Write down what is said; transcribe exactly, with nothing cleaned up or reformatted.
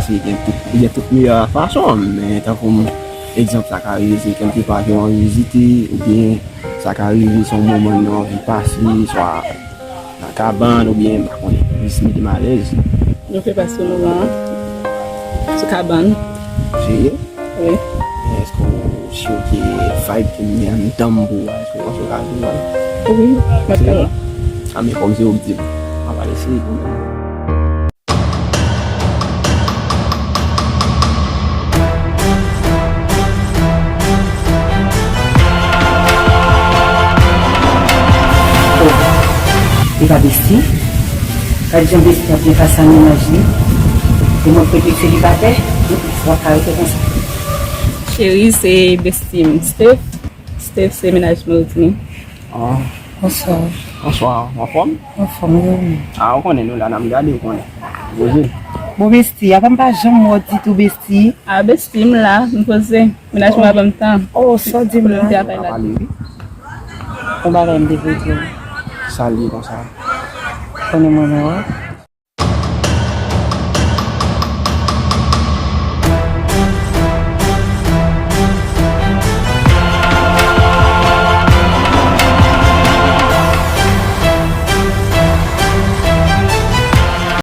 Se gen tout, gen tout meyè fason, men tankou m, egzanp, sa ka rive se kèlke pa ke w anvi vizite, oubyen sa ka rive se yon moman nou anvi pase, swa nan kabann, oubyen, m pa konnen, jis mete m alèz. Nou fè pase moman an sou kabann. Serye? Wi. Men èske w si ke vibe ke m gen anndan m pou w a, èske w panse w ka jwe l? Wi, m ap fè l. A, men kòm se ou k di m, m ap al eseye kanmenm. Li pa besti. Gad jan besti ap byen pase ak mennaj li. E mwen k rete selibatè, w ap ka rete konsa. Cheri, se besti m, Steph. Steph se mennaj mwen, Rodney. Ah. Bonswa. Bonswa, w anfòm? Anfòm, wi, wi. Ah, ou konnen nou la, n ap gade, ou konnen. Poze. Bon, besti, apa m pa janm wè w ditou, besti? Ah, besti, m la, m poze. Mennaj mwen pa ban m tan. Oh, sa w di m la? Pou m travay la. Pale, wi. Yon bagay m te vle di w. Sa l ye konsa? Konnen mwen renmen w.